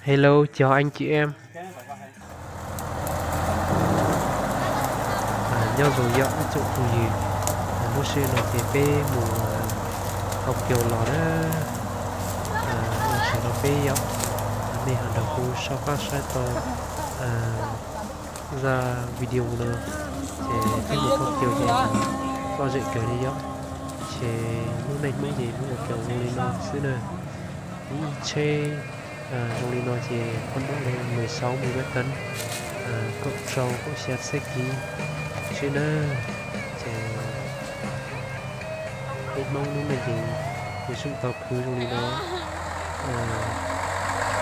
Hello chào anh chị em. Nyob zoo yom ib tsoom phooj ywg, hnub sij hawm no ces peb mus thauj kiag los na, ua tsaug rau peb yom, nej ho nrog kuv soj qab saib tau zaj video no, ces peb mus thauj kiag ces lom zem kawg li yom. Ces lub neej Hmoob ces mus ua kiag zoo li no xwb na. Ib tsheb zoo li no ces phoj npab li mười sáu mười bảy tấn, kaum rau kaum xya txhiab kiv xwb na. Ces peb Hmoob lub neej ces yuav tsum tau khwv zoo li no.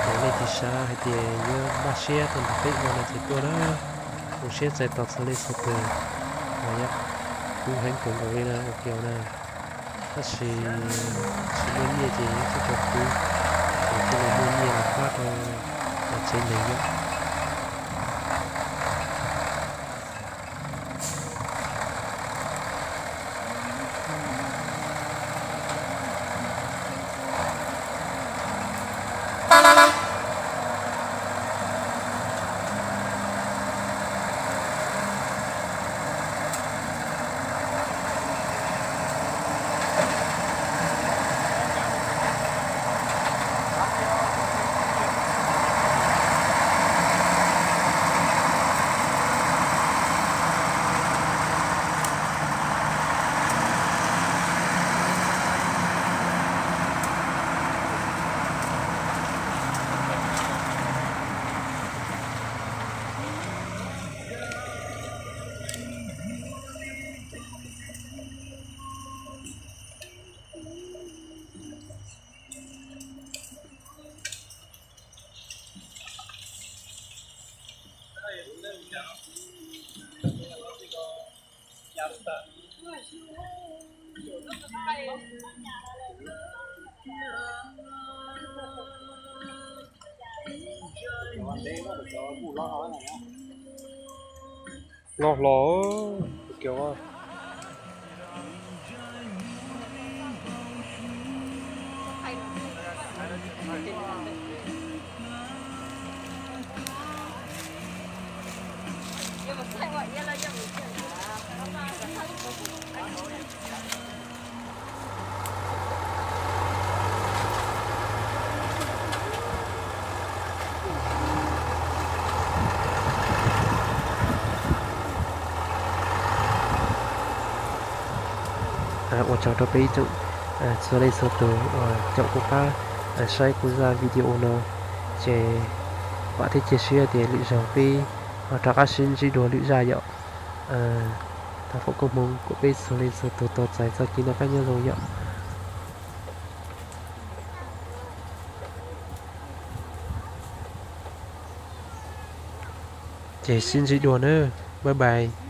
Thaum nej tsis xav hais tias yuav npaj siab tuaj nrog peb ua no ces tuaj na, zoo siab txais tos txhua leej txhua tus. Kub heev kawg nkaus li na ua kiag na. Tab sis tsis muaj nyiaj ces yuav tsum tau khwv, ces thiaj li muaj nyiaj los pab rau tsev neeg yom. Loj hlo kiag. Ua tsaug rau peb ib tsoom txhua leej txhua tus uas caum kuv qab saib kuv zaj video no, ces vam thiab cia siab tias lwm zaug peb ho rov qab sib ntsib dua lwm zaj yom. Thov foom koob hmoov kom peb txhua leej txhua tus tau txais txoj kev noj qab nyob zoo yom. Ces sib ntsib dua nawb, bye bye.